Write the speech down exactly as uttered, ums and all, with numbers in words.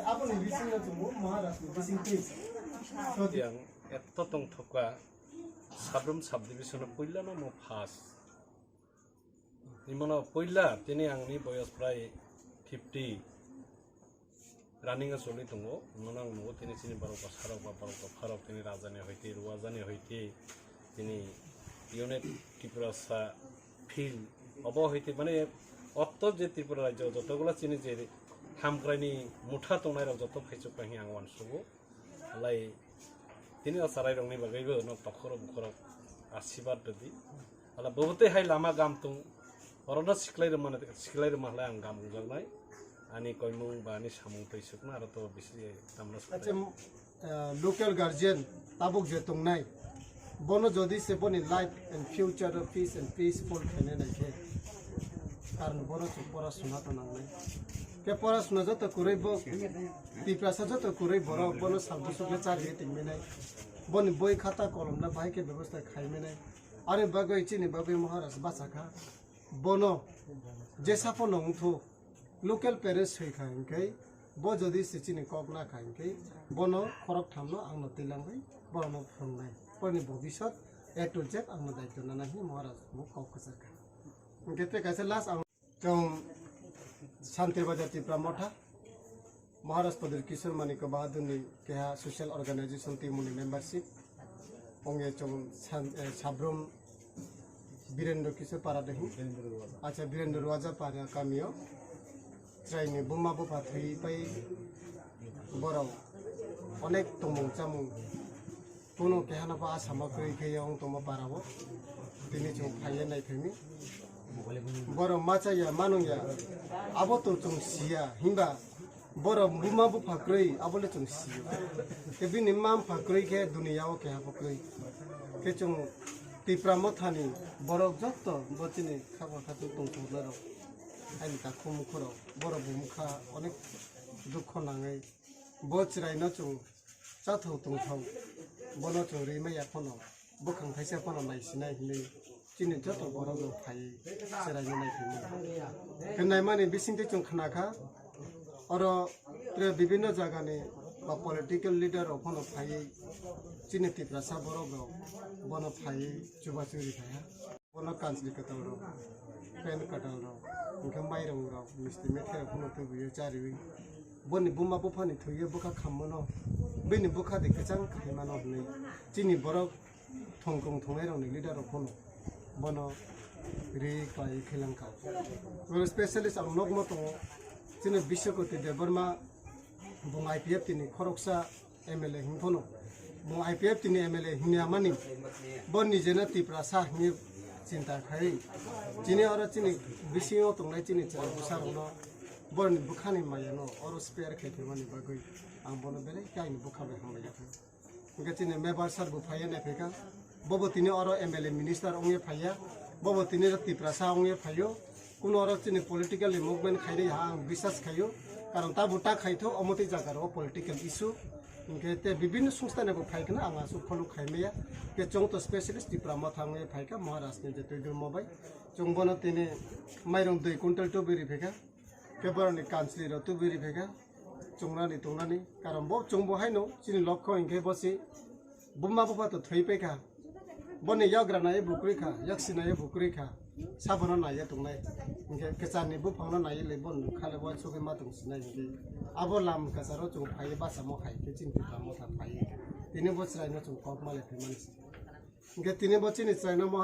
Aboni bisingno chwng bo Maharashtra bising twi. Yang eto tongthokha, Sabrum subdivision o puila no mo first. Imono puila tini angni boyos prai fifty running o choli tongo. Imono ang nugo tini chini borok ba sarok ba borok ba pharok tini rajani hoite ruwajani hoite tini unit Tiprasa field obo hoite mane otto je Tripura rajyo jotogulo chini je hamkraini mutha tongnai rok joto phaichuk pai ang uansugo. Alai tini o chwrairokni bagwibo no tokhorok bukhorok asibad rwdi. Ala bobotwi hai lama gam tung, orono siklai rwmani, siklai rwma halai ang gam wngjaknai. Ani koimung ba ani samung twi sukna aro to bisi tamno Acha, suknai. Ah, local guardian tabuk je tongnai, bono jodi se boni life and future o peace and peaceful khainai nai khe, karon bono chwng pora suna to nangnai. Khe pora suna joto kwrwi bo Tiprasa joto kwrwi borok bono sal bwswk le chari tongmani. Boni boi khata kolom na bahai khe bebostha khaimani. Ani bagwi chini bagwi Maharaj bachakha. Bono jesa phano wngthok local parents swi kha hinkhe bo jodi se chini kok na kha hinkhe bono khorok thamno angno twilangwi borokno phwrwngnai. Boni bobisot A to Z angno daityo nana hinwi Maharaj bo kok kwchar kha. Hinkhe tei kaisa last ang Chwng Shanti Bazar Tipra Motha, Maharaj Pradyot Kishore Manikya Bahadur ni keha social organization team ni membership. Ongya chwng san-, eh, Sabrum Birendra Kishore Para de hin. Acha Birendra Raja Para kamio. Chwraini buma bupha thwi pai borok onek tongmung chamung. Kuno keha no ba asama kwrwi khe wng tongma para o. Tini chwng phaiya nai phai mi. Borok machaya manungya. Abo to chwng siya. Himba borok buma bupha kwrwi abo le chwng siyo. Khe bini mma bupha kwrwi khe duniya o keha bo kwrwi. Khe chwng Tipra Mothani borok jotto bo chini khakma khatung tongthoknai rok. Aini takhuk mukhurok borok bumkha onek dukho nangwi. Bo chwraino chwng chathok tongthok, bono chwng rimaya phano, bwkhang thaisa phano naisinai hinwi chini joto borok rok phaiwi chwraino naiphimani. Hwnwi naimani bisingtwi chwng khnakha, oro tre bibinno jagani ba political leader rok phano phaiwi chini Tiprasa borok rok bono phaiwi chubachu rikha. Bono kanchli kwtal rok, pen kwtal rok, hwnkhe mairung rok, misti methai rok phano tubuwi chariwi. Boni buma buphani thwiwi bwkha khammano, bini bwkha de kwchang khaimano hwnwi chini borok thongkong thongnai rokni leader rok phano bono ri kwlaiwi khailangkha. Oro specialist ang nokmo tongo, chini Biswakoti Debbarma, bung I P F T ni khoroksa M L A hwnphano, bo I P F T ni M L A hwnwi amani, bo nijeno Tiprasa hwnwi chinta khai. Chini oro chini bisingo tongnai chini chwrai bwsarokno boroni bwkhani mayano oro spare khai tongmani bagwi ang bono belai khe aini bwkha bai hambai yakha. Hwnkhe chini member sir bo phaiya naiphaikha, bobo tini oro M L A minister wngwi phaiya, bobo tini Tiprasa wngwi phaio. Kuno oro chini political movement khainai ha ang bisas khaio, karon tabuk ta khaitho omo tei jaga rok political issue, hwnkhe te bibinno songstha ni bo phai khna ang aswk follow khaimaya, ke chwng to specialist Tipra Motha wngwi phaikha Maharaj ni je twi dulmo bai, chwng bono tini mairung dui quintal tubuwi riphaikha, ke boroni kanchli rok tubuwi riphaikha, chwngnani tongnani, karon bo chwng bo haino chini lokho hwnkhe bo se buma bupha to thwi paikha. Boni yagra nai bukrwi kha, yaksi nai bukrwi kha. Sabono naiya tongnai. Hwnkhe kwcharni buphangno naiya le bon khale bo chugwi ma tong sinai hwnkhe. Abo lam kwcharo chwng phaiwi bachamo hai khe chini Tipra Motha phaiwi. Tini bo chwraino chwng kok ma le phaimani se. Hwnkhe tini bo chini chwraino